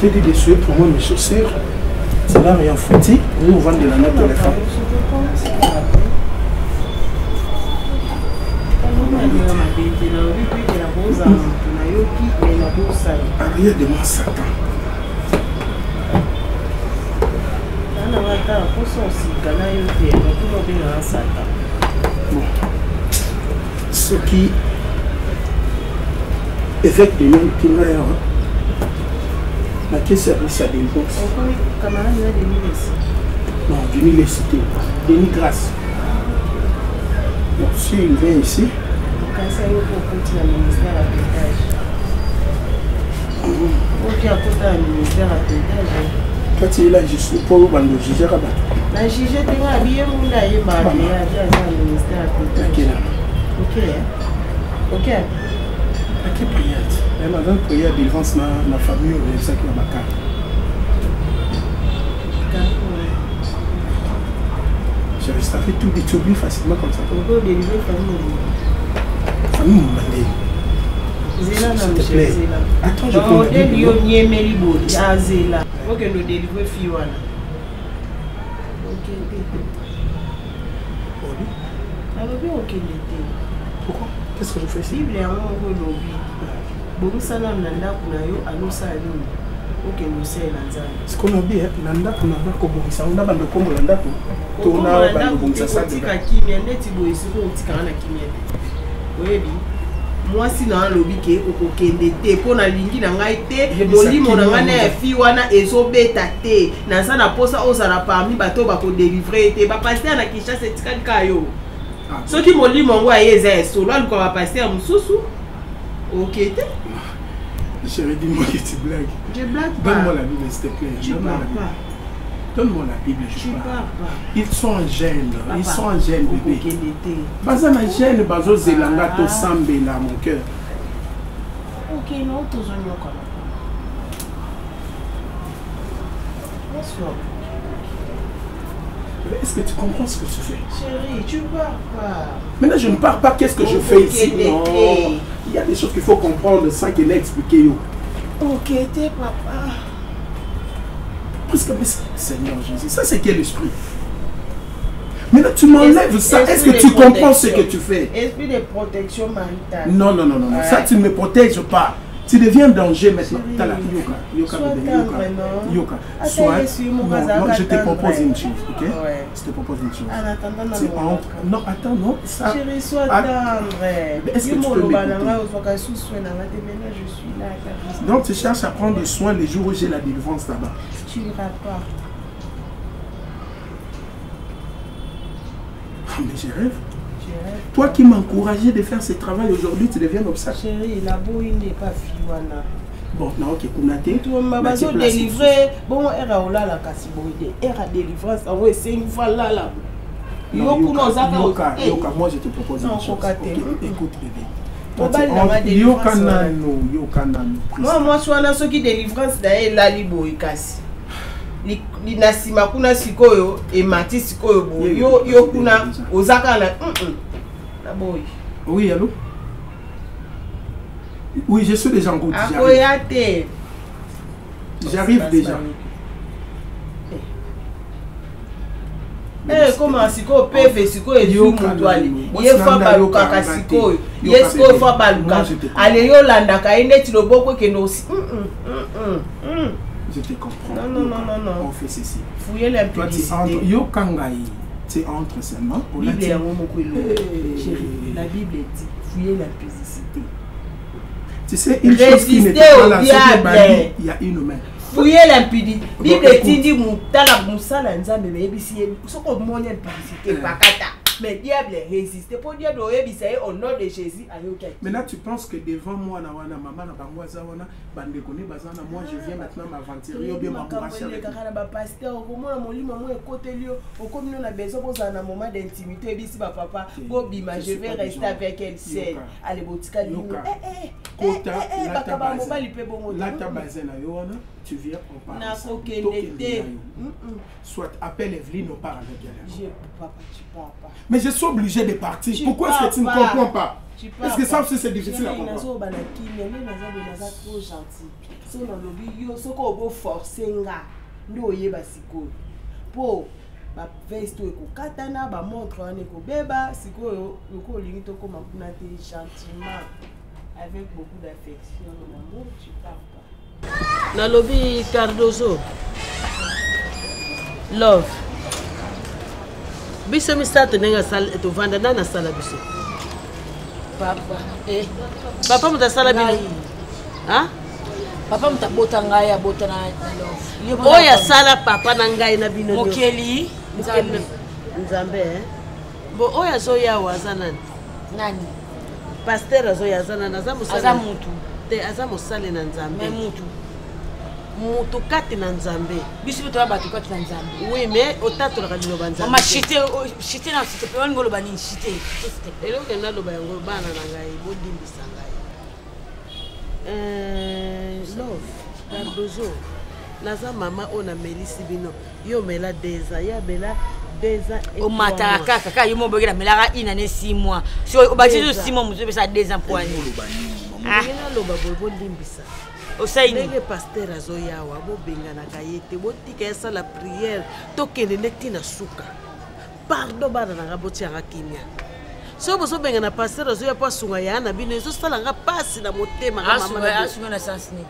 t'ai dit de suivre pour moi mes chaussures. Ça n'a rien foutu. Nous vendons de la note téléphone. Arrière de moi, Satan. Bon. Soki évêque de Lyon tinga ya nake service ya délivrance. Non, Denis Lessi te, Denis Grâce. Bon, si il vient ici. Kati ela je suis mpo bando jugaka bato na juge te nga abiye munda ayebaka aza na ministère ya pétage. Ok, ok. Ake prière ti naza prière délivrance na, na famille oyo ezaki na bakar. Ça fait tout, tu oublies facilement comme ça. Famille Mbandé. Zela S'il te plaît. Attends, je prends. Yo nyemeli boye. Azela. Okende odélivre fille wana. Okende. Nalobi okende te. Pourquoi? Qu'est-ce que je fais ici? Bible yango moko elobi. Bongisa nanu na ndako na yo alosala nini? Okende osalela Nzambe. Sikoyo nabi na ndako na nga kobongisa yango na bando kombola ndako to na bando bongisa salle. Otika kimia neti boye sikoyo otikanga na kimia te. Oyebi? Mwasi na alobi ke okokende te mpo nalingi na ngai te, molimo na ngai na ya fi wana ezobeta te, naza na mposa ozala parmi bato oyo bakodelivre ye te. Bapaster na Kinshasa etikali kaka yo. Soki molimo yango aye eza ya solo, aluka bapaster mosusu. Oke te. Chérie, dis-moi que tu blagues. Je blague pas. Donne-moi la Bible, s'il te plaît. Tu Donne-moi pars la Bible. pas. Donne-moi la Bible, je Tu pars. pars pas. Ils sont en gêne. Papa, Ils sont en gêne, bébé. Okokende te. Baza na gêne, bazozela nga Ah. tosambela, mon cœur. Ok, non, tozonyokana. Bonsoir. Est-ce que tu comprends ce que tu fais? Chérie, tu pars pas. Maintenant, je ne pars pas. Qu'est-ce que je fais ici? Non. Il y a des choses qu'il faut comprendre sans qu'il ait expliqué. Yo. Ok, t'es papa. Parce que, mais, Seigneur Jésus, ça c'est quel esprit? Maintenant, tu m'enlèves ça. Est-ce que tu comprends ce que tu fais? Esprit de protection maritale. Non, non, non, non. Ouais. Ça, tu ne me protèges pas. Tu deviens danger maintenant. Chérie, Tala, yoka, yoka, sois bébé, tendre, yoka, non? yoka. Attends, Soit, je suis mon non, gars, non, je te attendre. propose une chose, ok? Ouais. Je te propose une chose. En attendant, Tu non, entres. Non, attends, non. Ça. Chérie, sois Ah. tendre. Mais est-ce que tu peux Yo, moloba na m'écouter? ngai, ozwaka sous soin na ngai te. Maintenant, je suis là, ta vie. Donc, tu cherches à prendre soin les jours où j'ai la délivrance là-bas. Tu n'iras pas. Ah, mais je rêve. Je rêve. Toi qui m'encourageais de faire ce travail aujourd'hui, tu deviens obstacle. Chérie, la boyi n'est pas fiwana. Bon, non, ok, kuna te. Tuma Natie bazo place délivrer, bon era olala kasi boye de era délivrance yango esengi fa lala. Non, Yo kuna yoka, ozaka yoka, eh. yoka, moi je te propose Non, une chose. koka te. Ok, écoute bébé. Toi, Mobali tu na nga entres- délivrance yoka wana. nano, yoka nano. Mwa mwasi wana soki délivrance na ye elali boye kasi. Na nsima kuna sikoyo emati sikoyo boye. Ye, Yo, ye, yo kuna déjà. ozaka na Na boye. Oui, allô? Oui, je suis déjà en route. J'arrive. Akoya te. J'arrive déjà. Eh, koma sikoyo peve sikoyo ezwi Yoka moto ale nano. ye fa Mwasi balukaka nanga yoka sikoyo te. ye Yoka sikoyo bébé. fa balukaka Moi, je te comprends. ale yo olandaka ye neti loboko ekende osi. Je te comprends. Non, non, Yoka. non, non, non. On fait ceci. Fouye Toi, tu l'impudicité. entres. Yoka ngai. Tu entres seulement. Bible Olati- yango moko elobi. Hey. Chérie, la Bible dit fouye l'impudicité. Tu sais, une chose qui Résister n'était pas au là, c'est que diable. Bali, il y a une main. Fouye l'impudicité. Bon, Bible écoute. etindi motala mosala Nzambe bayebisi ye soki omoni impudicité pakata. Mais diable résiste po diable oyebisa ye au nom de Jésus ayoki ati. Maintenant, tu penses que devant moi, na wana, maman, na bango aza wana, bande kone baza na, moi, je viens maintenant m'aventurer ou bien makambo m'embrasser avec elekaka na bapaster okomona molimo yango ekoteli yo okomi no na besoin bozala na moment d'intimité ebisi bapapa Te, bobima je je suis vais pas du rester genre. avec elle seule. Yoka. Ale botikali Yoka. bino. Eh, eh, Kota, eh, eh, lata bakaba bazin. mobali mpe bongo te. Lata bazin na yo wana, Tu viens, on part. Nakokende te. Soit appelle Evelyne, on part avec elle. Je, papa, tu pars pas. Mais je suis obligé de partir. Tu Pourquoi est-ce que tu ne comprends pas? Est-ce que ça aussi c'est difficile à comprendre? Nazoba na kimia nde naza boye, naza trop gentil. So nalobi yo soki oboforce nga nde oyeba sikoyo mpo baveste oyo ekokatana, bamontre wana ekobeba. Sikoyo lokola olingi tokóma kuna te, gentiment, avec beaucoup d'affection, mon amour, tu pars pas. Nalobi Cardozo, Love, biso misato ndenge tovanda, nani asala biso? Papa. Eh, papa moto asala bino? Papa moto abota ngai, abota na Love. Oyo asala papa na ngai na bino? Mokeli. Nzambe, Nzambe. Bo oyo azoya awa aza nani? Nani? Pasteur azoya aza nani? Aza mosali? Aza mutu. Te, aza mosali na Nzambe. Mais mutu. Mutu kati na Nzambe. Biso mpe toya bato kati na Nzambe. Oui, mais otatolaka liloba Nzambe. Mama, chite chite na site pe walingi oloba nini? Chite. Eloko naloba yango, bana na ngai, bolimbisa ngai. Love, Cardozo, naza mama oyo namelisi bino. Yo omela 2 ans, ye amela 2 ans. Omataka kaka kaka yo mo boyeke namelaka une année 6 mois. So obakisi so 6 mois, mosu opesa 2 ans po ani? Ndenge naloba boye, bolimbisa. Osali? Ndenge pasteur azoya awa, bobenganaka ye te, botika ye asala prière, tokende nde ntina suka. Pardon, bana na nga, botianga kimia. Soki bozobengana pasteur azoya mpo asunga ya na bino, ezosala nga mpasi na motema. Asunga na sens nini?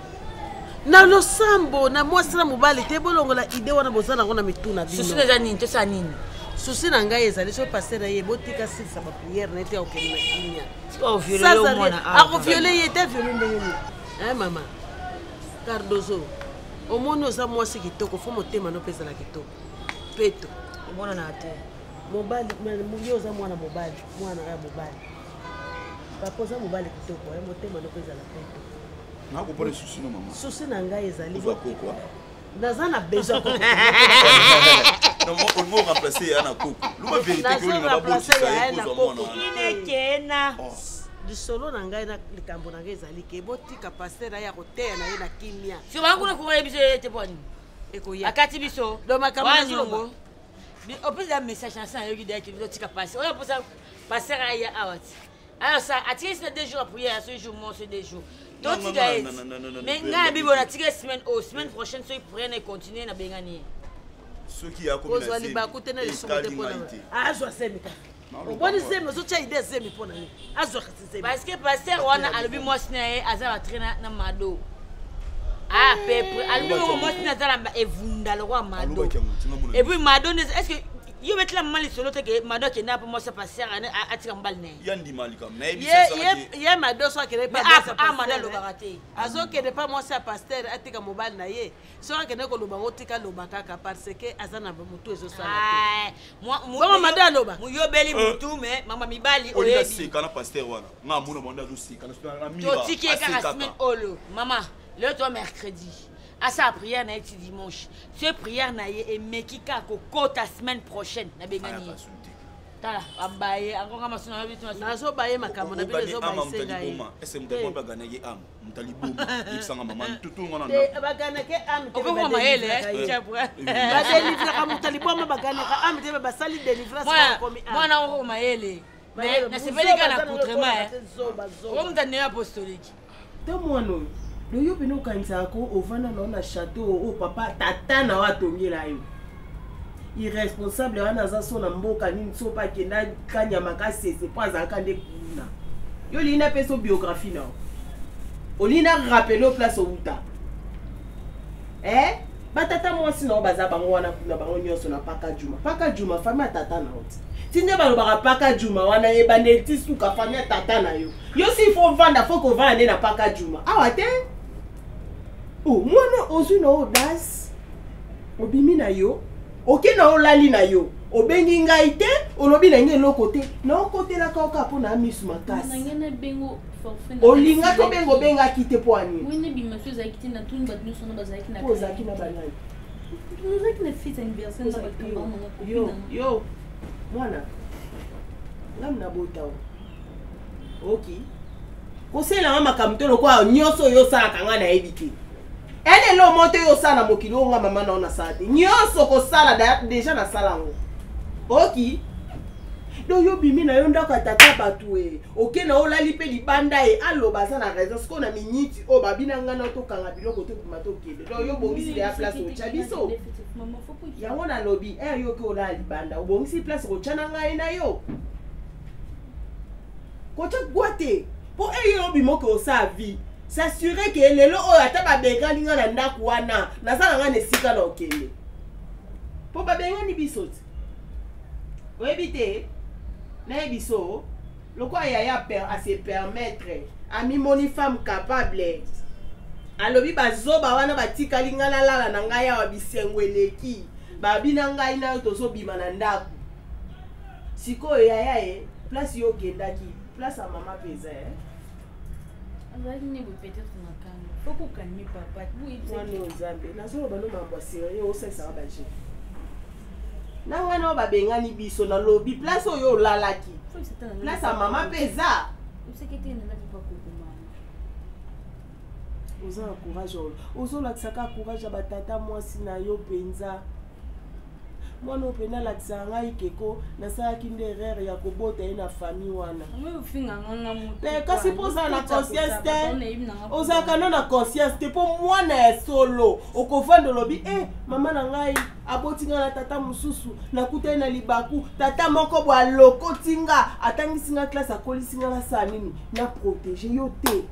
Na losambo na mwasi na mobali te. Bolongola idée wana boza nango na mitu na bino. Souci eza nini? Tosala nini? Souci na ngai ezali, soki pasteur aye, botika silisa baprière na ye te, akokende na kimia. Akoviole ye te. Viole ndenge nini? Mama Cardozo, omoni oza mwasi kitoko, fo motema no mpe ezala kitoko, peto. Omonana te. Mobali, yo oza mwana mobali, mwana ya mobali. Papa, oza mobali kitoko, motema no mpe ezala peto. Nakopona souci no, mama. Souci na ngai ezali Ozwa koko. Naza na besoin. Olingo remplace ya na koko, loba vérité ke olinga babotisa ye kozwa mwana wana. Inekena. Lisolo na ngai na likambo na ngai ezali ke botika pasteur aya koteya na ye na kimia. So bango kuna kokoya biso ye te, po nini? Ekoya. Akati biso. Donc makambo Nyongo opesa message na sa nayoki deyaki otika pasi oyo mposa pasteur aya awa ti. Alors ça atikeli sina 2 jours ya prière, so jour moko, so 2 jours totika ye. Mais ngai na bibo natikeli semaine oyo, semaine prochaine soki prière na econtinue, nabengani ye. Soki Kozwa libaku te na lisumu te mpona azwa zemi kaka. Omoni zemi, ozotya idée zemi mpo na ye, azwa kasi zemi. Parce que pasteur wana alobi mwasi na ye aza batre na mado à peu près. Alobi bongo mwasi na aza na evunda lokwa mado. Et puis mado nde, est ce que yo betela mama lisolo te ke mado akenda mpo mwasi ya pasteur atika mobali na ye? Ya ndima likambo. Ye mado so akende Mado alobaka te. Azokende mpa mwasi ya pasteur atika mobali na ye. Soki akende koloba ngo, tika loba kaka, parce que aza na motu ezosala te. Bongo mado aloba. Muyobeli mutu, mais mama mibali. Oyebi seka na pasteur wana, nga amona banda azoseka. Totiki ye kaka semaine oyo, mama. Lelo to mercredi, asala prière na ye ti dimanche. So prière na ye emeki kaka kokota semaine prochaine, nabengani ye. Tala abaye angonga maso na biso. Nazobaye makambo na bino, ezobayise ngai. Ese moto moko aganaki ame moto aliboma, yebisanga mama tutu ngana. Baganake ame. Okokoma mayele. Badelivraka moto aliboma, baganaka ame te, basali délivrance. Mwana oko mayele, nasepeli kaka na accoutrement o moto aneo apostolique. Te, mwana oyo loyo mpena okanisaka ko ovanda nao na château oyo papa tata na yo atongela yo. Irresponsable wana aza so na mboka nini, so mpe akenda kanyama kasese mpo azalaka nde kuna. Yo olingi napesa biographie na yo, olingi na rappeler o place outa? Eh, batata mwasi na yo baza bango wana kuna, bango nyonso na Paka Juma. Paka Juma, famille ya tata na yo ti ti nde balobaka Paka Juma wana, ebandeli ti suka, famille ya tata na yo. Yo si fo vanda, fo kovanda nde na Paka Juma awa te. O mwana ozwi na audace, obimi na yo, oke na olali na yo, obengi ngai te, olobi na ngai eloko te, naokotelaka oka mpo na misu makasi. Olingaki obenga, obengaki te mpo anini? Mpo ozalaki na banani? Yo, yo mwana ngam na bota o oki kosalelanga makambo te lokola nyonso oyo osalaka, ngai nayebi te. Ene elo moko te oyo osala na mokili oyo nga mama na yo nasala te. Nyonso kosala deja nasala yango. Oki? Donc yo bimi na yo ndako ya tata bato e oke na olali mpe libanda e aloba aza na raison sikoyo na miniti oyo babina ngai na tokanga biloko tobima tokende donc yo obongisi deya place otya biso yango nalobi e yo oke olala libanda obongisi place kotya na ngai na yo kotya gwa te mpo e yo obima oke osala vie s'assurer ke lelo oyo ata babengani ngai na ndako wana naza na ngai na esika na okende mpo babengani biso ti oyebi te nayebi so lokola yaya per a se permettre amimoni femme capable alobi bazoba wana batikali ngai nalala na ngai awa bisengo eleki babi na ngai nayo tozobima na ndako sikoyo yaya ye place yo okendaki place ya mama mpe eza eh? azalaki nde boye peut-être na kanda faut kokalme papa mwana oyo nzambe nazoloba no mambo ya serieux osalisaka baje na ngai nao babengani biso nalobi place oyo olalaki place ya mama mpe eza oza na courage oyo ozolakisa kaka courage ya batata mwasi na yo mpenza mwana oyo mpenza alakisaka ngai keko nasalaki nde erreur ya kobota ye na famille wana te kasi mpo ozala na conscience te ozalaka no na conscience te mpo mwana ya solo okovanda olobi e eh, mama na ngai aboti ngai na tata mosusu nakutani na libaku tata moko bo alokoti nga atangisi nga classe akolisi nga nasala nini na protege yo te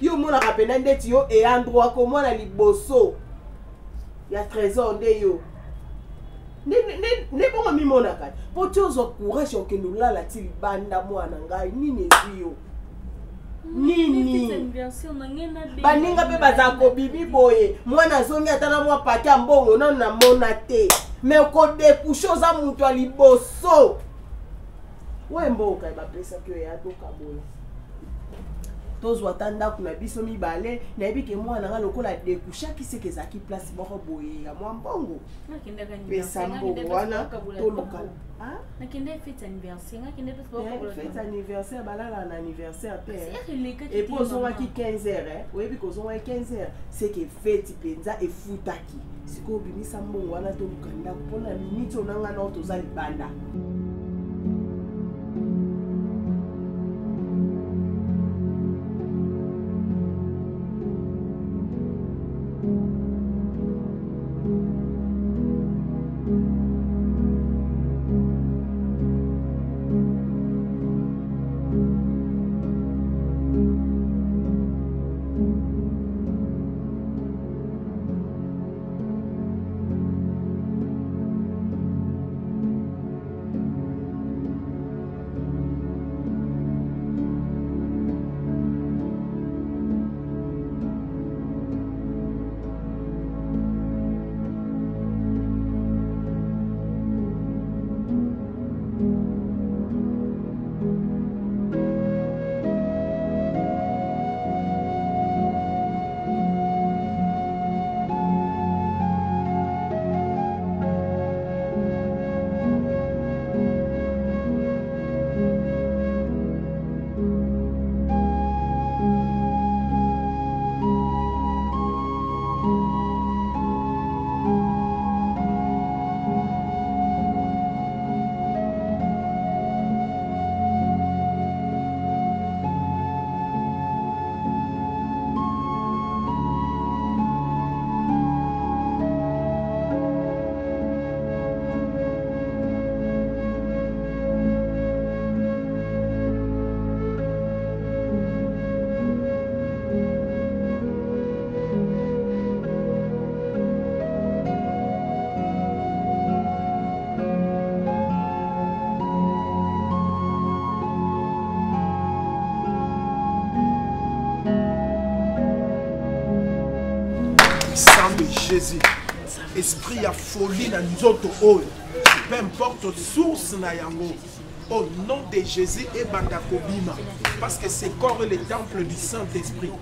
yo omonaka mpena ndeti yo eandroit komwana liboso ya trésor nde yo nde bongo mimonaka mpo ti ozwa courage ya kokende olala ti libanda mwana ngai nini ezwi yo nini baninga mpe bazala kobimi boye mwana azongi ata na mwa pake ya mbongo nano namona te me kodekushe oza moto ya liboso oyo mboka bapesaki yo ya tokabola tozwa ata ndako na biso mibale nayebi ke mwana nga lokola dekushaki seke ezalaki place moko boye ya mwa mbongo pesa mbongo wana toluka nakende fete anniversaire nakende fete anniversaire balala na anniversaire te epuis ozongaki 15 heures oyebi kozongaki 15 heures seke feti mpenza efutaki sikoyo obimisa mbongo wana toluka ndako mpo na miniti oyo na ngai nao toza libanda. Sang de Jésus. Esprit ya folie na nzoto oyo. Peu importe source na yango. Au nom de Jésus ebanda kobima. Parce que ce corps est le temple du Saint-Esprit.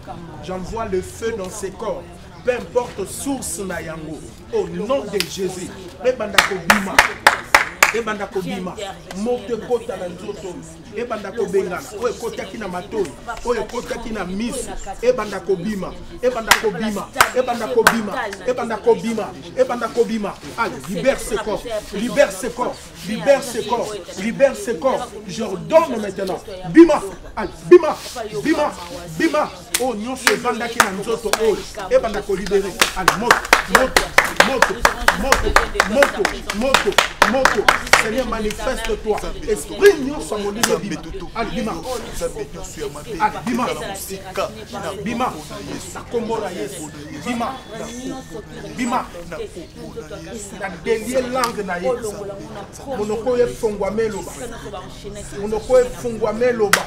J'envoie le feu dans ce corps. Peu importe source na yango. Au nom de Jésus. Ebanda kobima. Ebanda kobima. Moto ekota na nzoto. Ebanda kobengana. Oyo ekotaki na matoi. Oyo ekotaki na miso. Ebanda kobima. Ebanda kobima. Ebanda kobima. Ebanda kobima. Ebanda kobima. Allez, libère ce corps. Libère ce corps. Libère ce corps. Libère ce corps. J'ordonne maintenant. Bima. Allez, bima. Bima. Bima. Oyo nyonso evandaki na nzoto oyo ebanda kolibere. Allez, moto, moto, moto, moto, moto, moto, moto. Seigneur, manifeste-toi. Esprit nyonso ya molili ebima. Allez, bima. Allez, bima. Bima. Na kombo na Yesu. Bima. Bima. Na délier langue na ye. Monoko efongwama eloba. Monoko efongwama eloba.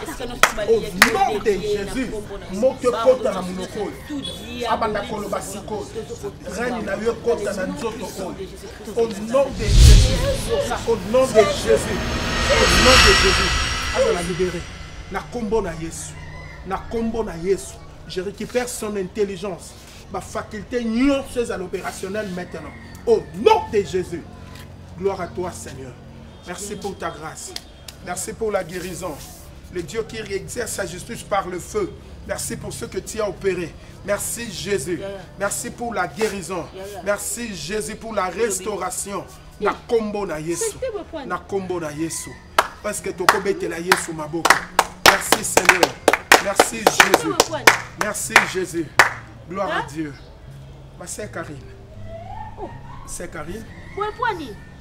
Au nom de Jésus, moto ekota na monoko oyo. Abanda koloba sikoyo. Règne na yo ekota na nzoto oyo. Au nom de Jésus. Au nom de Jésus. Au nom de Jésus. Azala libéré. Na kombo na Yesu. Na kombo na Yesu. Je récupère son intelligence. Ma faculté nyonso ezala opérationnelle maintenant. Au nom de Jésus. Gloire à toi, Seigneur. Merci pour ta grâce. Merci pour la guérison. Le Dieu qui exerce sa justice par le feu. Merci pour ce que tu as opéré. Merci Jésus. Merci pour la guérison. Merci Jésus pour la restauration. Na kombo na Yesu. Na kombo na Yesu. Parce que tokobetela Yesu maboko. Merci Seigneur. Merci Jésus. Merci Jésus. Gloire à Dieu. Ma sœur Karine. Sœur Karine.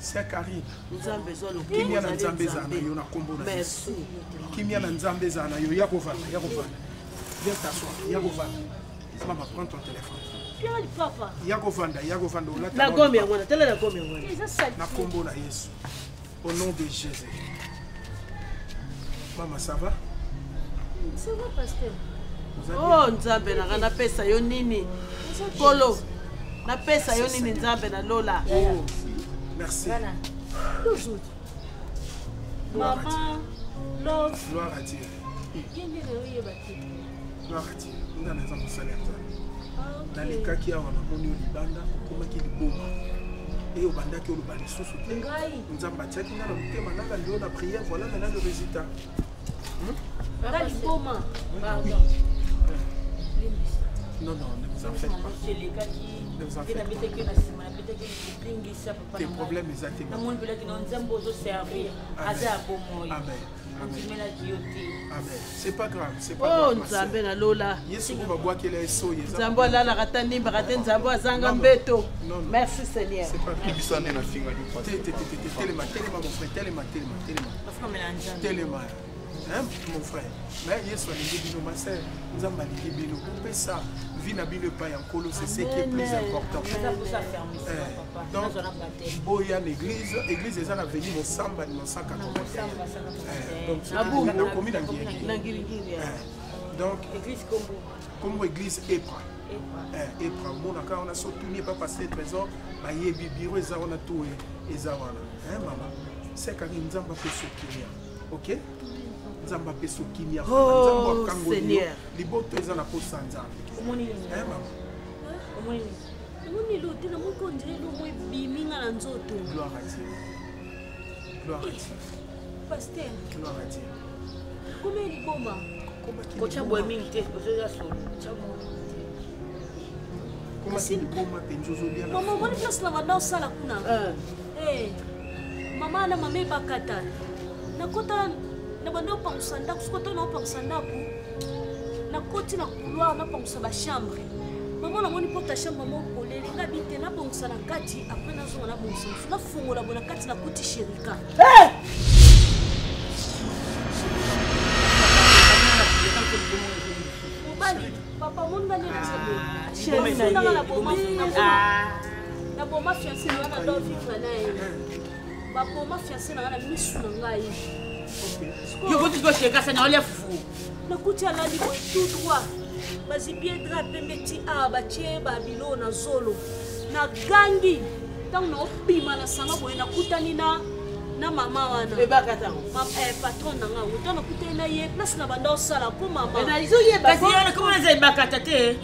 Sœur Karine. Kimia na Nzambe ezala na yo na kombo na Yesu. Kimia na Nzambe ezala na yo. Ya kovanda, ya kovanda. Viens t'asseoir, ya kovanda. Maman, prends ton téléphone. Ya kovanda, ya kovanda. Olata Na gomme yango wana, tala na gomme yango wana. Na kombo na Yesu. Au nom de Jésus. Maman, ça va? Ça va, pasteur. Oh Nzambe na nga napesa yo nini? Kolo. Napesa yo nini Nzambe na lola? Oh, merci. Maman, love. Gloire à Dieu. Gloire à Dieu. Nga naza mosali ya Nzambe. Nalekaki awa namoni yo libanda, okomaki liboma. E obandaki oloba lisusu te. Nzambe atiaki nga na motema nalanda yo na prière, voilà maintenant le résultat. Nga liboma. Pardon. Non, non, ne vous en faites pas. Ne vous en faites pas. Tes problèmes eza te. Namoni mpelaki na nzambe ozoservir aza ya bomoi. Amen. Amen. C'est pas grave, c'est pas Oh grave. ma Nzambe sœur. na lola. Yesu ko babwakela ye soyi eza. Nzambe alalaka ta nimbaka te Nzambe azanga mbeto. Non, non. Merci Seigneur. C'est pas grave. Yebisa nde nafinga Te, te, te, te, te, telema, telema mon frère, telema, telema, telema. Telema. Hein, mon frère. Mais Yesu alingi bino, ma sœur, Nzambe alingi bino. Kopesa vie na bino epai ya Nkolo, c'est ce qui est plus important. Eh, donc boya na église, église eza na avenue Mosamba numéro 181. Eh, donc soki nakomi na Ngiri. Na ngirigiri. Eh, donc kombo église Epra. Eh, Epra omonaka wana so otuni epa pasteur Trésor bayebi biro eza wana to eza wana. Hein, mama sekaki Nzambe apesa kimia. Ok? Nzambe apesa kimia. Oh, Nzambe akangoli yo. Seigneur. Liboto eza na posa Nzambe. Hein, mama? Namoni elo te, namoni ko ondire elo moko ebimi nga na nzoto. Gloire à Dieu. Gloire à Dieu. Pasteur, Gloire à Dieu. komi liboma. Kotya boye mingi te, ozoya solo. Komaki liboma mpenza ozolia na Mama, omoni place na banda osala kuna. Eh, mama na mama ebakata. Nakota na banda opangusa ndako, soki ota na opangusa ndako, nakoti na couloir napangusa bachambre. Mama namoni porte ya chambre moko polele, nga bi te nabongisa na kati, après nazonga nabongisa mosusu, nafongola bo na kati nakuti sherika. Mobali, papa omoni nga nde naza boye. Chéri na Nafundanga ye. na boma na boma fiancé na nga na do vivre na ye. Baboma fiancé na nga na misu na ngai. Yo koti kosheka sana olia fufu. Nakuti alali boye tout droit. Bazipi ye drap pembe ti awa batie ba biloko na zolo. Nagangi ntango naobima na salon boye nakutani na na mama wana. Ebaka tango. Ma, patron na nga ntango nakutani na ye place na banda osala po mama. Kasi ye wana komona eza ebakata te.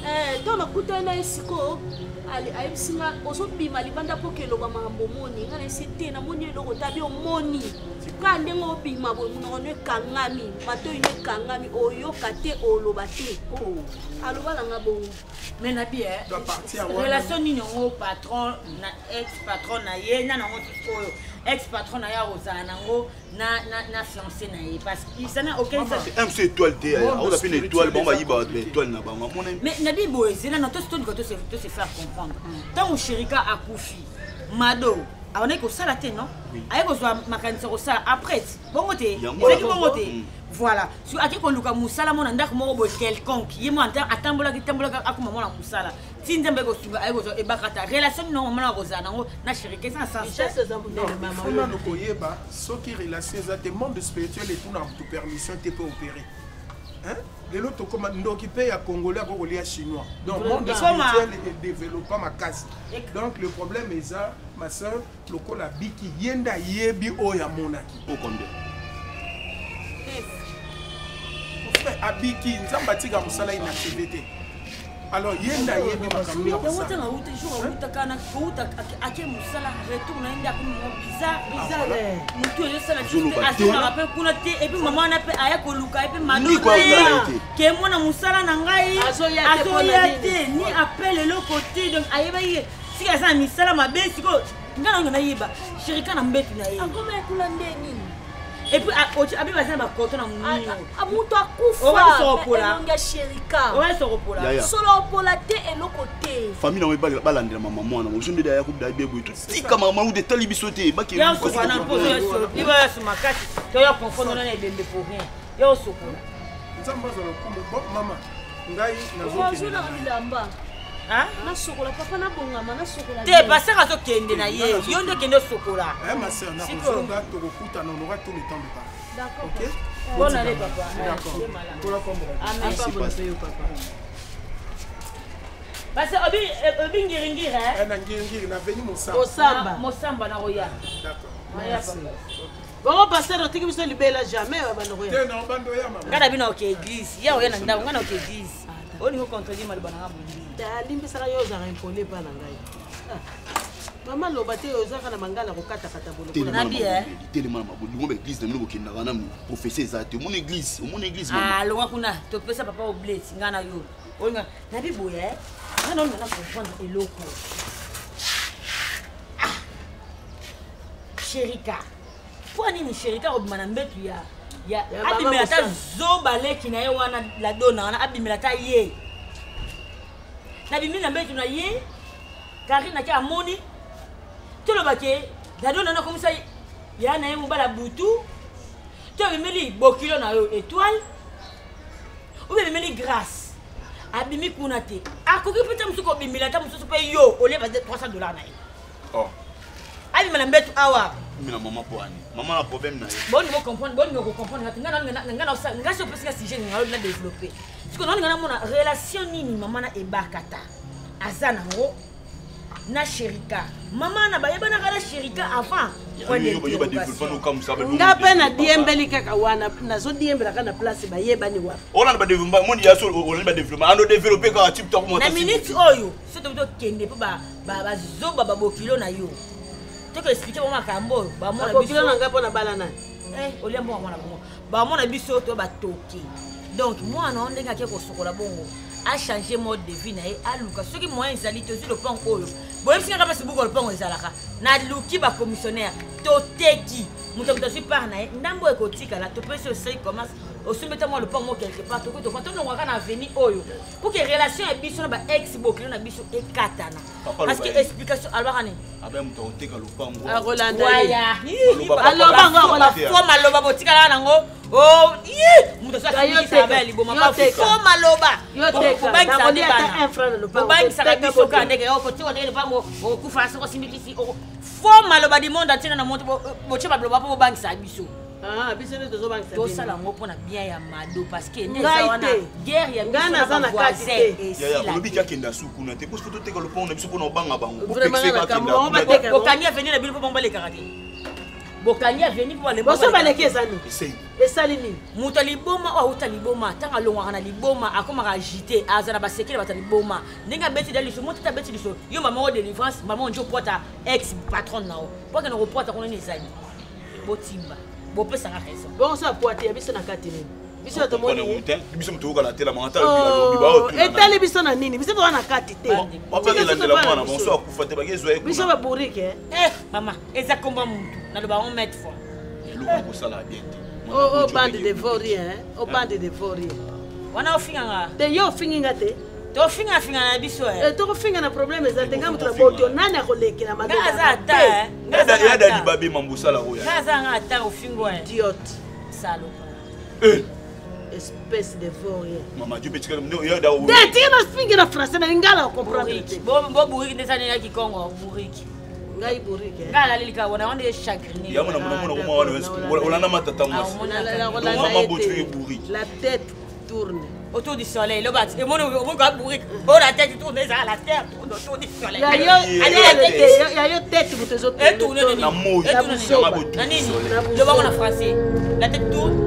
Ntango nakutani na ye sikoyo Ale ayebisi nga ozobima libanda mpo keloba makambo omoni. Nga nayebisi te, namoni eloko te. Abi omoni kaka ndenge obima boye, monoko no ekangami, matoi no ekangami, oyoka te, oloba te. Aloba na nga bongo. Mais na bi eh, Doit partir wana. Relation nini yango patron na ex patron na ye na nango oyo ex patron na ye akozala nango na fiancé na ye, parce que ça n'a aucun sens. MC étoile te, Monde aoza mpe na étoile, bango spirituel bayiba eza bato ba étoile na bango amona. Mais nabi boye, zela na toluka to se faire comprendre. Ntango Sherika akufi, Mado abandaki kosala te, non? Aye kozwa makanisi ya kosala après bongo te. Yango Ezalaki wana. bongo te. Voilà, so ake koluka mosala mona ndako moko boye quelconque, ye mo atambolaki tambolaki, akoma mwana mosala ti Nzambe ekosunga, aye kozwa ebakata. Relation nini nango mona kozala nango na Sherika eza na sens te. Richesse eza monene, mama. Faut nano koyeba soki relation eza te. Monde spirituel etuna motu permission te mpe opérer. Hein? Lelo tokoma ndoki mpe ya Congolais ako kolia Chinois, donc monde Ekoma. spirituel edéveloppa makasi. Donc le problème eza, ma sœur, lokola biki ye nde ayebi oyo amonaki. O combien? Mon frère, abiki, Nzambe atika mosala inactivé te. Alors ye nde ayebi makambo nini Yango akosala. ntango auta jour autaka na kouta ake mosala, retour na ye nde akomi moko bizarre. Bizarre. Motu ezosala Azoloba te. azongaka mpe kuna te. Et puis mama wana mpe aya koluka ye mpe Ni kwa kotala ye te. Ke mwana mosala na ngai Azoya te mpona azoya nini? te, ni appel, eloko te. Donc ayebaki ye sika aza na misala mabe. Sikoyo ngai nango nayeba Sherika na mbetu na ye. Akoma ekula nde nini? Et puis abi baza na bakoto na monio. Moto akufa Oyo sokopola. elongi ya Sherika. Oyo sokopola. Yaya. Solo opola te, eloko te. Famille nango balandela mama mwana biso nde aya koda beboye, totika mama ude etali biso te. Ya osokola na mposo iba makasi to ya confondre na ebembe pour rien, ya osokola. Nzambe azwa lokumu. Bon, mama, ngai nazokende. Ozolaka bilamba, nasokola papa, nabongama, nasokola. Te, pasteur azokende na ye, yo nde okende osokola. Eh, ma sœur, nakozonga, tokokutana, on aura tout le temps de parler. D'accord. Ok. Bonne année, papa. D'accord. Dieu malade. Kola pambola. Amen. Apambola mpe yo, papa. Parce que obi Ngiringiri, Eh, na Ngiringiri, na veni Mosamba. Osamba. Mosamba, na koya. D'accord. Naya, papa. Bongo pasteur otiki biso libela, jamais babandoko ya. Te, na obando ya mama. Ngai na bino oke église, ya oya na ndako, ngai na oke église, olingi ocontredire maloba na nga bondi. Alimbisaka yo, ozalaka impoli epa na ngai. Ah. Mama, loba te, ozaka na mangala kokatakata boloko. Nabi, eh. Telema na mabolingo ba église na bino bokendaka na professeur eza te. Omona église, omona église, mama. Ah, longwa kuna, topesa papa obleti ngai na yo olinga nabi boye. Ngai na olinga na comprendre eloko. Ah! Sherika, mpo nini Sherika kobima na mbetu ya Ya mama abimela ata Mosamba. Zoba leki na ye wana, ladona wana, abimela ata ye, nabimi na mbetu na ye. Karine ake amoni, tolobake ladona wana akomisa ya na ye mobala butu to abimeli bokilo na yo étoile oyo abimeli Grâce, abimi kuna te. Akoki mpe ta mosusu kobimela ata mosusu mpe yo olie ba 300 $ na ye. Oh. Abima na mbetu awa. Mina mama po ani mama na problème na ye. Boni bocomprendre, boni bokocomprendre te. Nga so opesinga sujet nga na développe siko naolinga namona relation nini mama na Ebakata aza nango na Sherika. Mama na bayebanaka na Sherika avant? Point Yo ba développement d'interrogation. nokamwisa. Nga mpe nadiembeli kaka wana, nazodiembelaka na place bayebani wapi. Olanda badéveloppement, moni ya so olandi badéveloppement, ando développe kaka type tako. Na minute oyo so tobi tokende mpo bazoba babokilo na yo, toko expliquer bango makambo oyo bamona. Bakokilo na ngai mpo na bala nani? Eh, olia mbongo mwana bango, bamona biso to batoke. Donc mwana o ndenge ake kosokola bongo, achange mode de vie na ye, aluka soki moyen ezali. Tozwi lopango oyo boyebisi kaka mpasi buku ya lopango ezalaka, naluki bacommissionnaire, toteki, moto moto azwi part na ye, ndambo oyo ekotikala topesi osali commerce, osombi ta mwa lopango mo quelque part, tokoki tofa tolongwaka na avenue oyo pour que relation ya biso na ba ex bokilo na biso ekatana. Papa, Parce que loba ye. explication alobaka nini? Abe moto akoteka lopango. Akolanda ye. Waya. Aloba ngo akola. Fo maloba botikala nango. O ye moto Yo teka. liboma. Yo teka. Fo maloba. Yo teka. Nakolia ata un franc na lopango. Bobangisaka Teka biso bote. kaka ndenge okotika ndenge lopango okokufa soko osimbikisi. Fo maloba du monde entier na moto botie baloba mpo bobangisaka biso. Ah, biso nde tozobangisa bino. Tosala yango mpona bien ya Mado, parce que nde Ngai eza wana te. guerre ya Ngai biso na naza na kati bavoisin te. Yaya, esila olobi te. ki akenda su kuna te, poso toteka lopango na biso mpona obanga bango. Vraiment, Bopekisa na akenda kambo, kuna te. bateka. Bokangi avenir na bino mpo bango balekaka te. Bokangi avenue mpo balemba. Boso baleki eza nini? Esali nini? Moto ya liboma oyo auta liboma, ntango alongwaka na liboma akomaka agité, aza na basekele bato ya liboma. Ndenge abeti da liso, moto abeti liso, yo mama oyo délivrance, mama oyo njo pwata ex patron na yo. Mpo akende kopwata kuna nini ezali? Botimba. Bopesanga raison. Bongo so apwate ya biso na kati nini? Biso tomoni biso moto okala te la mama alobi alobi ba oyo etali biso na nini? Biso toza na kati te. Bapakelandela mwana bonso akufa te bakezwa ye biso babourike. Eh mama, eza komba mutu naloba yango maître fois. Eloko kosala bien te. Oh, oh, bande de vaurien, oh, bande de vaurien. Wana ofinga nga. Te yo ofingi nga te. Tofinga finga na biso eh. Eh tokofinga na problème eza te nga mutu na boto nani akolekela mabe. Nga aza ata eh. Nga ya dadi babe mambosala oyo. Nga aza nga ata ofingo eh. Idiot. Salo. Eh. Espèce de vaurien. Mama Dieu petit que yo da. Te tika na finga na français na lingala comprendre te. Bo bo bourrique ndesa nini ya kikongo bourrique. Ngai bourrique. Nga alali lika wana wande chagriné. Ya mona mona mona koma wana olanda matata mwasi. Mama botu ye bourrique. La tête tourne autour du soleil. Le bat, et mon mon gars bourrique. Oh la tête tourne, ça la terre tourne autour du soleil. Ya yo ya yo tête vous te Et tourne na moi. Na nini? Le bango na français. La tête tourne.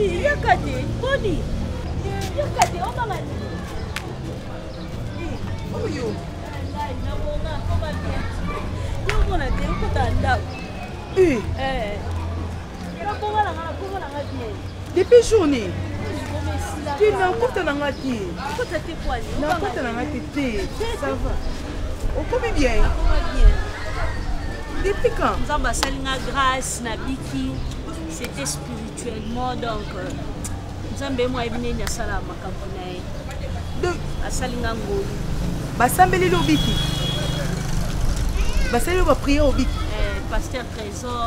Yaka te boni yaka te obanga nini oyo nabonga koma bien yomona te okota ndako nakoma nanga nakoma nanga bien depuis journée ti nakota nanga te okota te poani nakota nanga te te ça va okomi bien depuis quand nzambe asali nga grâce nabiki c'était spirituellement donc nzambe ye mo ayebi nini asala makambo na ye asali nga ngolu basambeleli obiki basali yo baprière obiki pasteur trésor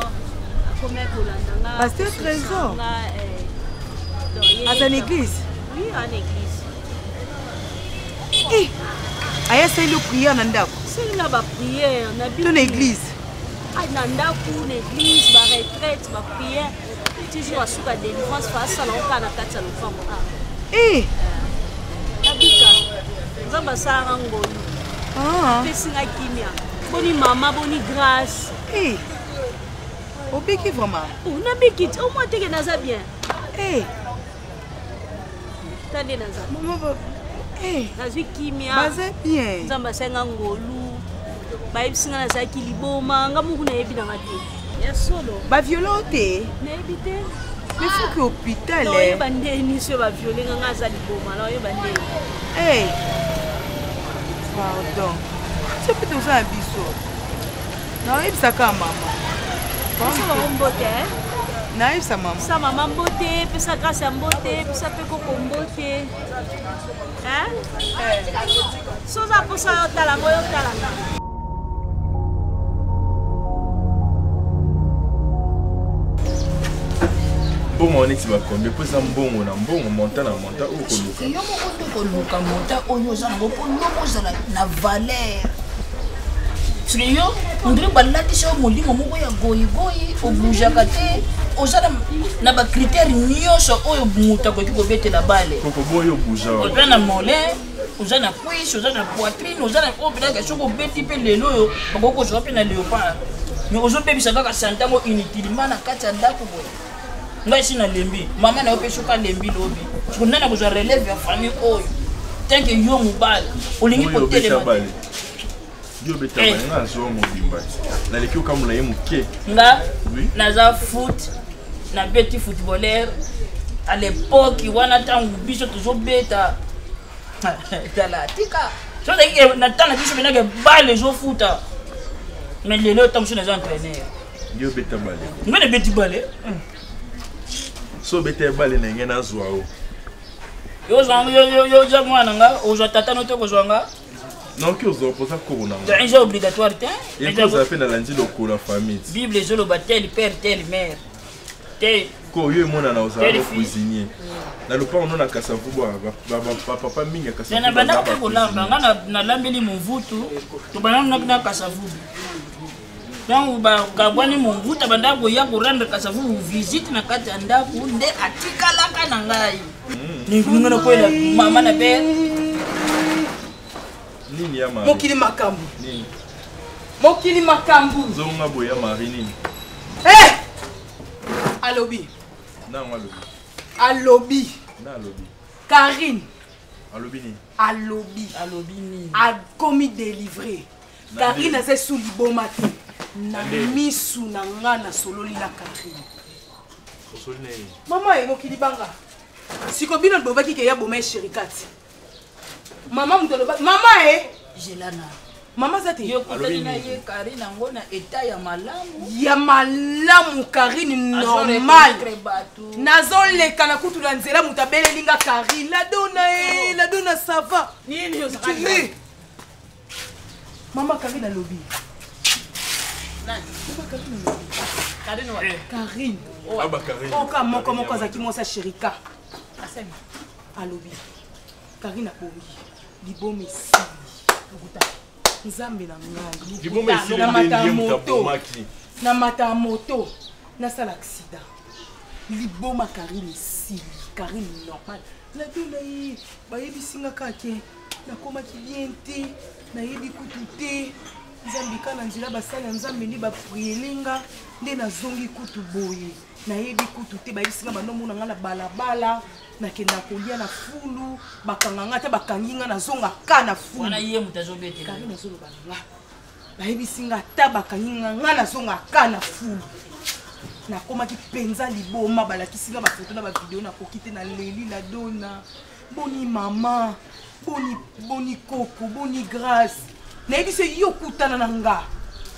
akomi kolanda nga pasteur trésor aza na église oui en église eh aya asali yo prière na ndako asali nga baprière na to na église na ndako na église baretraite baprière toujours asuka délivrance fa asala ngo kaka na kati ya lopango a eh nabika nzambe asalaka ngolu apesi nga kimia boni mama boni grâce eh obiki vraiment nabiki ti omwa teke naza bien eh ta nde naza nazwi kimia baza bien nzambe asalinga ngolu bayebisi nga nazalaki liboma nga moko nayebi nanga te ya solo baviole o te nayebi te mais faut que hôpital naoyeba ndeni soki baviole nga nga aza liboma naoyeba ndeni hey. pardon soki toza na biso naoyebisaka mama pesa bango mbote nayebisa mama pesa mama mbote pesa grâce ya mbote pesa mpe koko mbote so oza mposa yo otala ngo yo otala nga mbongo neti bakombe mpo eza mbongo na mbongo monta na monta oyo koluka yo moko nde koluka monta oyo oza nango mpo yo ozala na valeur soki yo ondire balatisa yo molimo moko ya goyigoyi obujaka te oza na bacritère nyonso oyo moto akoki kobetela bale oza na molin oza na cuisse oza na poitrine oza na oyo mpenaka soki obeti mpe lelo oyo bakoki kozwa mpe na léopard mais ozobebisa kaka santango inutilement na kati ya ndako boye ngai esi nalembi mama na yo mpe soki alembi lobi soki nani akozwa relève ya famille oyo tanke yo mobali olingi kotelema yo obeta eh. nga azwa mobimba naleki okambola ye moke nga naza foot nabeti footballer à l'époque wana ntango biso tozobeta tala tika sozalaki na ntango na biso mpenake bale ezofuta mais lelo ntango mosusu naza entraîneur yo obeta bale nga nabeti bale so obeta ye bale na ngai nazwa o yo oza mwana nga ozwa tata no te kozwa nga. Naoki ozwa mpoza koko na Donc eza obligatoire te. Ekozala mpe nalandi lokola famille. Bible ezoloba tel père tel mère. Tel ko yo emonana ozala no cuisinier. Na lopango no na Kasavubu bapapa mingi ya Kasavubu. Na banda mpe kolamba nga nalambeli movutu tobanda na Kasavubu. Donc bakabwani movutu abanda koya korendre Kasavubu visite na kati ya ndako nde atikalaka na ngai. Ninga nakwela mama na père. Nini ya Marie? Mokili makambo. Nini? Mokili makambo. Zonga boye ya Marie nini? Eh! Alobi. Nango alobi. Alobi. Na alobi. Karine. Alobi nini? Alobi. Alobi nini? Akomi délivré. Karine aza sous liboma te. Na misu na nga nasololi na Karine. Osoli na ye. Mama ye mokili banga. Siko bino bobaki ke ya boma shirikati. Mama moto aloba mama e. Jelana. Mama aza te. Yo kutani na ye Karine yango na etat ya malamu. Ya malamu Karine normal. Nazoleka na kutu na nzela moto abeleli nga Karine. La dona e, la dona ça va. Nini ozali? Mama Karine alobi. Nani? Mama Karine alobi. Karine wapi? Karine. Aba Karine. Oka moko moko azalaki mwasi ya Sherika. Asali. Alobi. Karine abongi. Liboma esili. Lokuta. Nzambe na ngai. Liboma esili nde ye moto abomaki. Na mata moto. Nasala accident. Liboma Karine esili. Karine normal. Nadona ye bayebisi nga kaka ke nakomaki bien te nayebi kutu te nzambe ka na nzela basali ya nzambe nde bapriele nga nde nazongi kutu boye nayebi kutu te bayebisi nga bandomona nga na balabala nakenda kolia na fulu bakanga nga ata bakangi nga nazonga ka na fulu wana ye moto azobetela Karine azoloba na nga bayebisi nga ata bakangi nga nga nazonga ka na fulu nakomaki mpenza liboma balakisi nga bafoto na bavideo nakoki te naleli la dona boni mama boni boni koko boni grâce nayebi se yo okutana na nga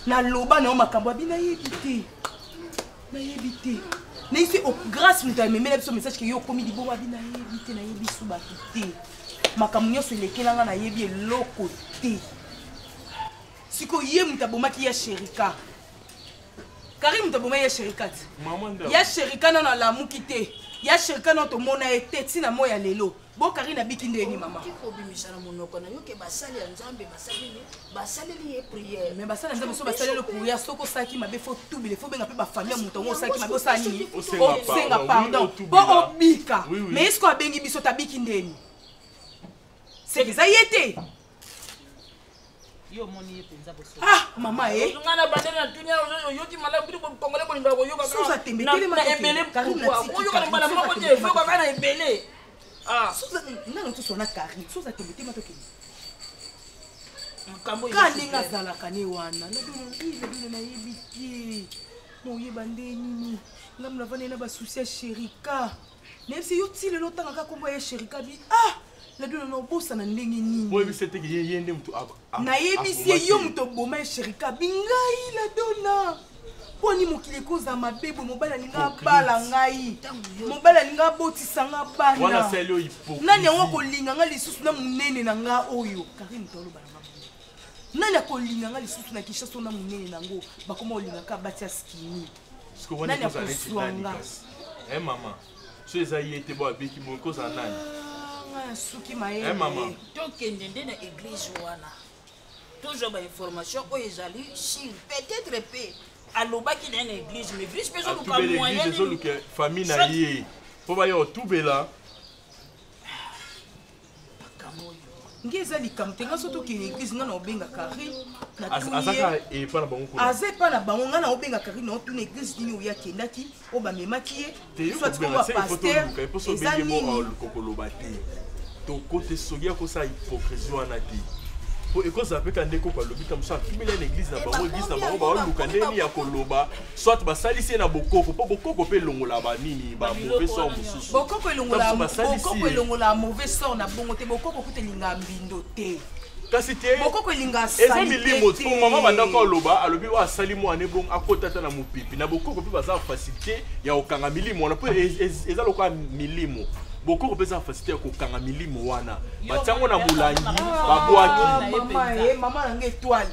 naloba na yo makambo abi nayebi te nayebi te nayebi se grâce moto amemela biso message ke yo okomi liboma abi nayebi te nayebi su bato te makambo nyonso elekela nga nayebi eloko te sikoyo ye moto abomaki ya sherika Karim moto aboma ya sherika te ya sherika nano alamuki te ya sherika nano tomona ye te ntina moi ya lelo bo Karine abiki ndeni mama kobimisa na monoko na yo ke basali ya nzambe basaleli basaleli ye prière mais basali ya nzambe so basaleli prière soki osalaki mabe fo tubile fo benga mpe bafamille ya moto yango osalaki mabe osala nini osenga pardon mpo obika mais ye sikoyo abengi biso tabiki ndeni seke eza ye te yo omoni ye mpenza boso ah mama e nga na bandeli na tuni oyoki malamu bino kongole bolingaka koyoka Suza tembe telema na ebele oyoka na mbala moko te oyoka kaka na ebele Suza nano toswana Karine Suza tembe telema tokende makambo ka ndenge azalaka ne wana nadona nayebi te moyeba nde nini ngambo navandeli na basusi ya sherika nayebisi yo ti lelo otangaka nkombo ya sherika bi ah ladona na obosana ndenge nini oyebisi ete ye ye nde moto nayebisi ye yo moto oboma ye sherika bi ngai ladona mponi mokili ekozala mabe boye mobali alinga abala ngai mobali alinga abotisa nga bana nani yango akolinga nga lisusu na monene na nga oyo karine moto aloba na nga nani akolinga nga lisusu na kinshasa na monene na yango bakoma kolingaka batia skini nani akozwa nga mama so eza ye te bo abiki boye kozala nani ngai asuki mayele mama tokende nde na eglise wana tozwa bainformation oyo ezali sur peut-être mpe alobaki na ye na église mais église mpe ezoluka moyen ezoluka famille na ye mpo baya otubela nge eza likambo te nga so tokende église nga na obenga Karine epa na bango aza epa na bango nga na obenga Karine na otuna église nini oyo akendaki oyo bamemaki ye soit kombo ya pasteur eza nini kokoloba te tokote soki akosala hypocrisie wana te po ekozala mpe ka nde koko alobi ta mosusu atubeli na église na bango église na bango baoluka ndeni ya koloba soit basalisi ye na bokoko mpo bokoko mpe elongola banini bamauvais sort mosusu bokoko elongola mauvais sort na bongo te bokoko kuta elingaka mbindo te kasi te bokoko elingaka eza milimo po mama bandako aloba alobi oyo asali mwana ebongo akota ata na mopipi na bokoko mpe baza facilité ya kokanga milimo wana mpo eza lokola milimo. Bokoko mpe eza na facilité ya kokanga milimo wana, batiango na molangi, babwaki. Mama, eh, mama na nga étoile,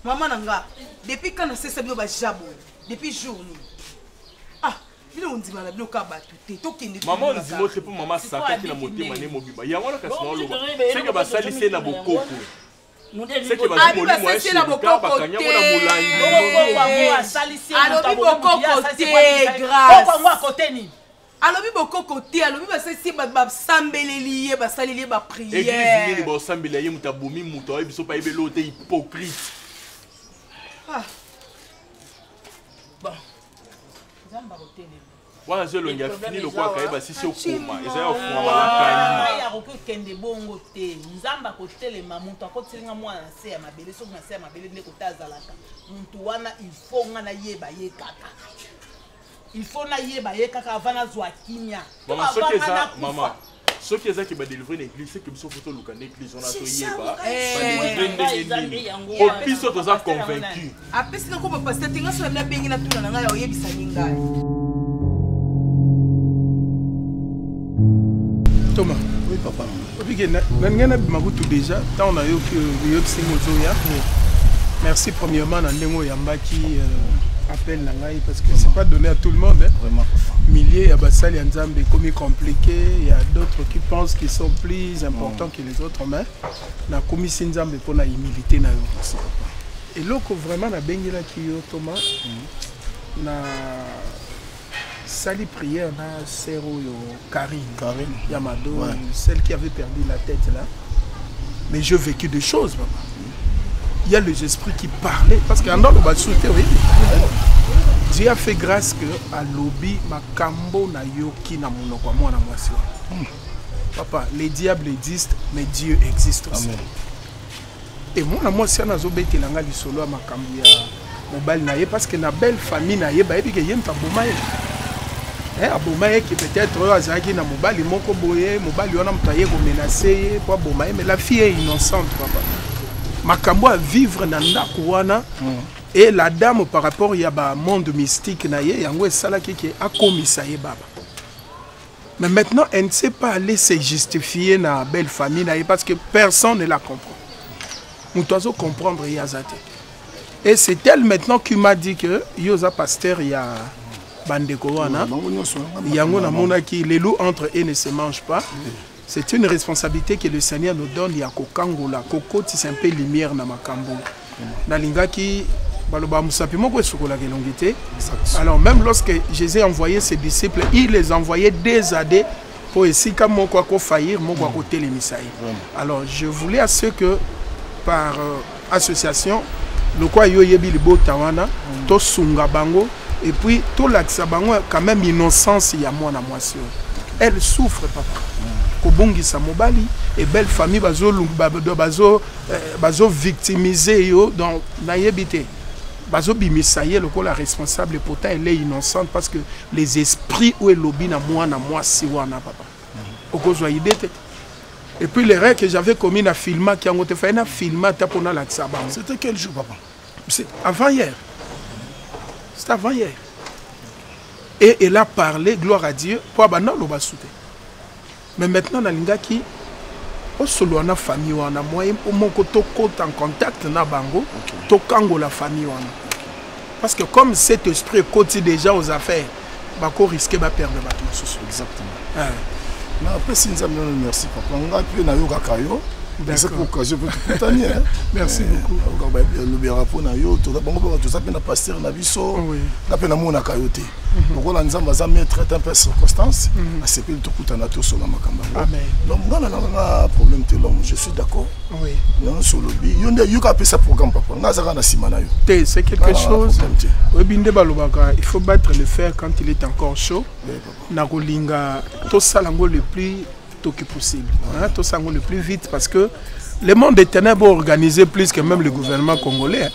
mama na nga, depuis quand nasesa bino bajabo? Depuis jour nini? Ah, bino ondima na bino kaka bato te, tokende. Mama, ondima te mpo mama asakaki na motema ne mobimba yango wana. Kasi naoloba seke basalisi ye na bokoko, seke bazwi molimo ya sherika, bakangi yango na molangi. Alobi bokoko te, Grâce. Alobi bokoko te, alobi basalisi ye, basambeleli ye, basaleli ye Église nini? Baprière. Baosambela ye, moto abomi moto, ayebi biso mpe ayebeli oyo te, hypocrite. Ah. Bon, Nzambe akotelema. Wana aza elongi ya fini lokola kayeba sisi okoma, eza ya ofungama na Ngai akoki kokende bongo te. Nzambe akotelema. Moto akotilinga mwana na se ya mabele, soki na se ya mabele nde kota azalaka motu wana, il faut nga nayeba ye kaka, il faut nayeba ye kaka avant nazwa kimia. Mama, soki eza, mama, soki ezaki badelivre na église, seke biso fo toluka na église wana, toyeba badelivre ndenge nini, po biso toza convaincu. Apesi na koba pasteur te. Nga so nabengi na tuna na ngai ya oyebisani ngai. Thomas. Oui, papa. Obike na ngai nabima kutu déjà ntango nayoki oyebisi ngo ozoya. Merci premièrement na ndenge oyambaki appel na ngai, parce que c'est pas donné à tout le monde, hein. Vraiment, papa. Milliers ya basali ya Nzambe ekomi compliqué, il y a d'autres qui pensent qu'ils sont plus importants que les autres, mais nakomisi Nzambe mpona humilité na yo. Merci, papa. Eloko vraiment nabengelaki yo, Thomas, na sali prière na sœur oyo Karine, Karine. Ya Mado, celle qui avait perdu la tête là. Mais j'ai vécu des choses, papa. Il y a les esprits qui parlaient, parce que dans le basu te, oui, Dieu a fait grâce que alobi makambo na yoki na monoko ya mwana mwasi wana. Papa, les diables existent, mais Dieu existe aussi. Amen. E mwana mwasi wana azobetela nga lisolo ya makambo ya mobali na ye, parce que na belle famille na ye bayebi ke ye moto aboma ye. Aboma ye ke peut-être oyo azalaki na mobali moko boye, mobali wana moto aye komenace ye po aboma ye. Mais la fille est innocente, papa. Makambo ya vivre na ndako wana et la dame, par rapport ya bamonde mystique na ye, yango esalaki ke akomisa ye baba. Mais maintenant, elle ne sait pas aller se justifier na belle famille na ye, parce que personne ne la comprend. Moto azo comprendre ye aza te. Et c'est elle maintenant qui m'a dit que yo oza pasteur ya bandeko wana. Bango nyonso. Yango namonaki les loups entre eux ne se mangent pas. C'est une responsabilité que le Seigneur nous donne ya kokangola, kokotisa un peu lumière na makambo. Nalingaki baloba mosapi moko esukolaka elongi te. Alors même lorsque Jésus envoyait ses disciples, il les envoyait deux à deux, po esika moko akofaillir, moko akotelemisa ye. Alors je voulais à ce que par association lokwa yo oyebi libota wana, tosunga bango et puis tolakisa bango quand même innocence ya mwana mwasi oyo. Elle souffre, papa, kobungisa mobali et belle famille bazovictimize yo. Donc nayebi te, bazobimisa ye lokola responsable, pourtant elle est innocente, parce que les esprits oyo elobi na mwana mwasi wana, papa, okozwa idée te. Et puis l'erreur que j'avais commis, na filmaki yango te. Fallait na filma ata mpona alakisa bango. C'était quel jour, papa? C'est avant hier, c'est avant hier. Et elle a parlé, gloire à Dieu, po abanda oloba su te. Mais maintenant nalingaki osolola na famille wana, moyen moko tokota en contact na bango, tokangola famille wana, parce que comme cet esprit ekoti déjà aux affaires, bakorisque baperdre bato mosusu. Exactement. Ah. Napesi Nzambe nano merci, papa. Ngai mpe nayokaka yo, eza mpe occasion mpe tokutani, hein. Merci beaucoup. Lobelaka mpo na yo, bango mpe toza mpe na pasteur na biso. Nga mpe namonaka yo te. Lokola Nzambe aza maître ata mpe circonstance, asepeli tokutana, tosola makambo yango. Amen. Donc nga nalanganga problème te, l'homme, je suis d'accord. Nyonso olobi, yo nde yoka apesa programme, papa. Nga azaka na nsima na yo. Te, c'est quelque Ah, chose. problème te. Oyebi nde balobaka, il faut battre le fer quand il est encore chaud. Oui, papa. Nakolinga tosala yango le plus tôt que possible, hein, tosala yango le plus vite, parce que le monde des ténèbres organisé plus que même le gouvernement congolais, hein.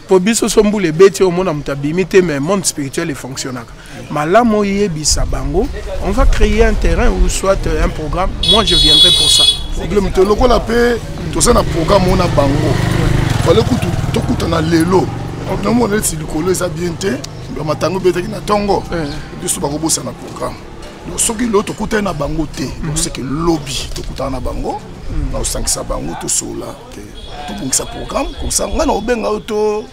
Po biso so mbula ebeti, omona moto abimi te, mais monde spirituel efonctionnaka malamu. Oyebisa bango, on va créer un terrain ou soit un programme, moi je viendrai pour ça. Problème te. Lokola mpe toza na programme oyo na bango, fale kutu tokutana lelo. Nomona neti likolo eza bien te, bamatango ebetaki na ntongo, biso bakobosana programme. Donc soki lelo tokutani na bango te, donc c'est que lobi tokutana na bango, na osangisa bango tosolola te, tobongisa programme comme ça ngai na obenga yo to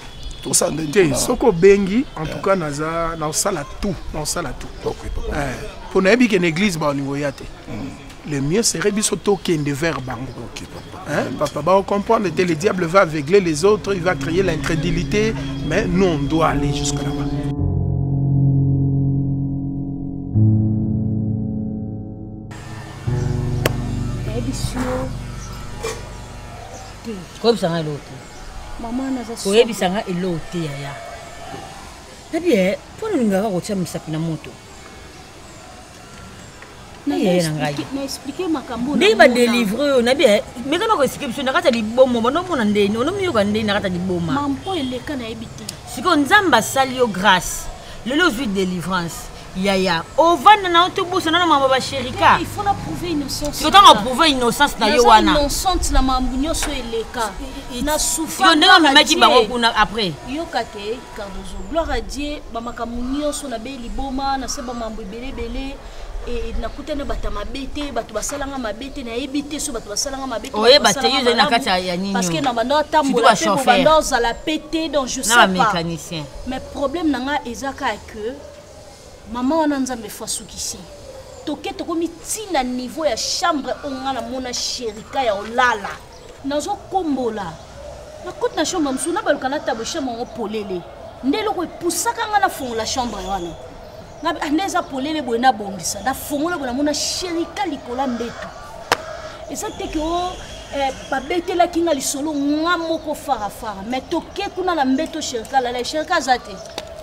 tosala ndenge te. Soki obengi, en tout cas naza naosala tout, naosala tout mpo nayebi ke na église baolingo ya te. Le mieux serait biso tokende vers bango. Ok, papa. Hein, papa, va comprendre que le diable va aveugler les autres, il va créer l'incrédulité, mais nous on doit aller jusque là-bas. Nayebisi yo te. Koyebisa ngai eloko te. Mama, naza koyebisa ngai eloko te, yaya. Nabi e mpo na olingaka kotia misapi na moto. Yaya na ngai, na expliquer makambo. Ndenge badélivrer oyo, nabi meka na koexpliquer biso na kati ya liboma, bandomona ndeni, onomiyoka ndeni na kati ya liboma. Mampo eleka, nayebi te. Sikoyo Nzambe asali yo grâce, lelo ozwi délivrance. Yaya, ovanda na yo, tobosana na makambo basherika. Il faut na prouver innocence. Sikoyo ntango aprouver innocence na yo wana, innocente na makambo nyonso eleka na souffrir. Sikoyo ndenge amemaki bango kuna après? Yoka te, Cardozo, gloire à Dieu, bamakambo nyonso nabe liboma nase, bamambo ebele ebele nakutani bato ya mabe te, bato basalanga mabe te, nayebi te so bato basalanga mabe te. Oyeba te, yo ozali na kati ya nini? Parce que na banda otambola mpe banda ozala pe te, donc je sais na pas. Bamécanicien. Mais problème na nga eza kaka que mama wana, Nzambe fo asukisi. Toke, tokomi ntina niveau ya chambre oyo nga namona sherika ya olala. Nazokombola, nakoti na chambre mosusu, nabaluka natabo chambre yango polele. Nde eloko epusaka nga nafongola chambre wana, nde eza polele boye, nabongisa, nafongola boye, namona sherika likolo ya mbeto. Eza te ke o babetelaki nga lisolo nga moko farafara, mais toke kuna na mbeto, sherika alala, sherika aza te.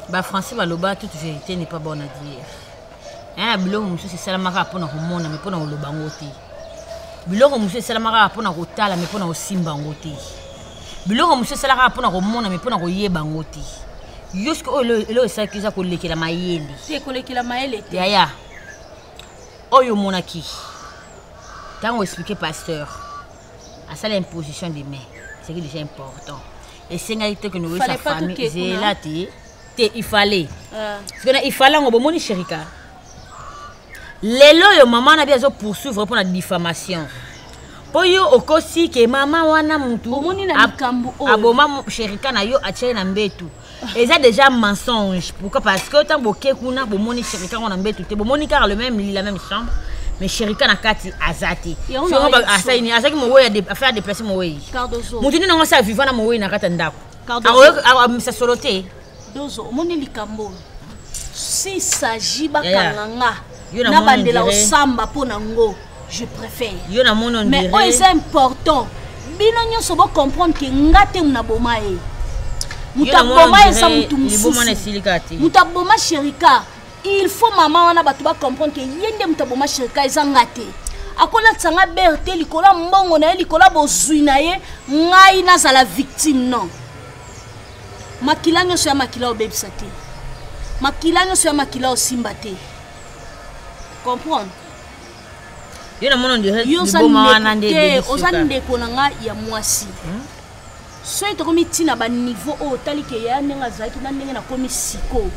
Bafrançais baloba: toute vérité n'est pas bonne à dire. Ya biloko mosusu esalamaka mpona komona, mais mpona koloba yango te. Biloko mosusu esalamaka mpona kotala, mais mpona kosimba yango te. Biloko mosusu esalaka mpona komona, mais mpona koyeba yango te. Yo soki oyo eloko esalaki eza kolekela mayele. Te, kolekela mayele te. Yaya, oyo omonaki ntango expliquer pasteur asala imposition de main, c'est déjà important. Esengaki te kende koyesa famille. Zela te, te, il fallait soki na il fallait yango. Bomoni sherika lelo oyo, mama na bi azopoursuivre mpo na diffamation, mpo yo okosi ke mama wana mutu aboma sherika na yo, atia ye na mbetu. Eza déjà mensonge. Pourquoi? Parce que ntango boke kuna, bomoni sherika ngo na mbetu te. Bomoni kaka le même lit, la même chambre, mais sherika na kati aza te. Asalini azalaki mowei, affaire déplacer mowei. Motu nini yango asa vivant na mowei na kati ya ndako, amisa solo te. Dozo, omoni likambo oyo, si s'agit bakanga nga, nabandela osamba mpo na ngo, je préfère. Yo namoni. Mais oyo eza important, bino nyonso bocomprendre ke nga te na boma ye. Moto aboma eza motu mosusu. Moto aboma sherika, il faut mama wana bato bacomprendre ke ye nde moto aboma sherika, eza nga te. Akolatisa nga bere te likolo ya mbongo na ye, likolo ya bozwi na ye, ngai nazala victime, non. Makila nyonso ya makila obebisa te, makila nyonso ya makila osimba te, comprendre? Yo namoni ondire oza ndeko na nga ya mwasi. Soki tokomi ntina baniveau oyo, otali ke yaya ndenge azalaki na ndenge nakomi sikoyo,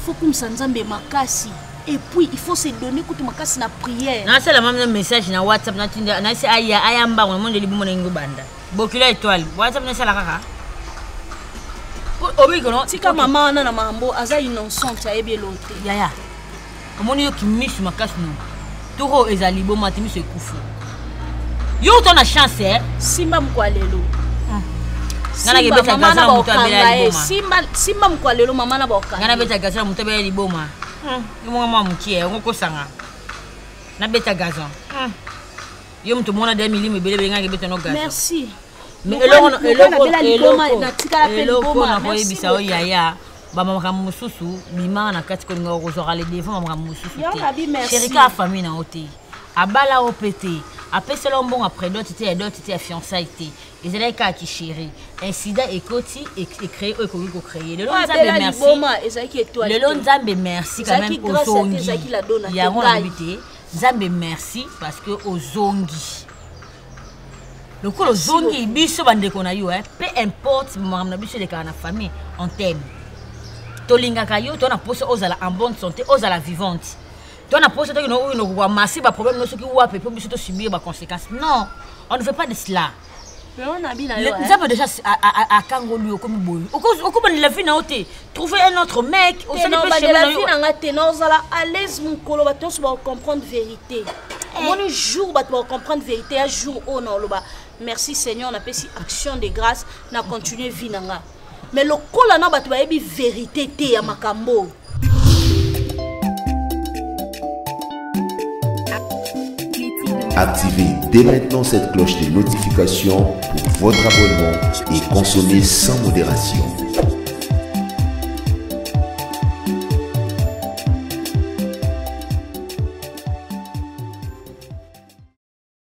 faut kumisa Nzambe makasi et puis il faut se donner kutu makasi na prière. Nasala mama message na WhatsApp, natinda nasi aya, aya mbango. Namoni libumo na ingo banda bokilo étoile WhatsApp, nasala kaka obikono. Tika mama wana na mambo, aza innocente, ayebi eloko te. Yaya, omoni yoki misu makasi no toko eza liboma te, miso ekufi yo to na chance eh? Simba mokwa lelo. Nga nakebeta gazo na moto abela liboma. Simba mokwa lelo, mama na baokanga. Nga nabeta gazo na moto abela liboma. Yo monga mwa mokie, yango kosanga nabeta gazon. Yo moto mona de milimo ebele ebele, nga nakebeta no gazon. Merci. Mais eloko nakoyebisa yo, yaya, bamakambo mosusu bimaka na kati, kolinga kozwaka le devant bamakambo mosusu te. Sherika ya famille na yo te, abala yo mpe te, apesela yo mbongo après dot te, ya dot te, ya fiançaille te. Ezalaki kaka kichéri, incident ekoti, ecréer oyo ekoki kocréer. Lelo Nzambe merci, lelo Nzambe merci quand même, ozongi. Yango nalobi te, Nzambe merci parce que ozongi. Lokola ozongi, biso bandeko na yo, peu importe makambo na biso elekaka na famille, on t'aime, tolingaka yo, to na posa ozala en bonne santé, ozala vivante. To na posa toki no oyo no ramasser ba problème no soki wapi po biso to subir ba conséquences. Non, on ne veut pas de cela. Nzambe déjà akangoli okomi boye okobandela vie na yo te, trouver un autre mec. Osali vie na nga te, naozala à l'aise mokolo bato nyonso bakocomprendre vérité. Omoni, jour bato bakocomprendre vérité ya jour oyo na oloba merci Seigneur, napesi action de grâce, na continue vie na nga. Mais lokola na bato bayebi vérité te ya makambo. Activez dès maintenant cette cloche de notification pour votre abonnement et consommez sans modération.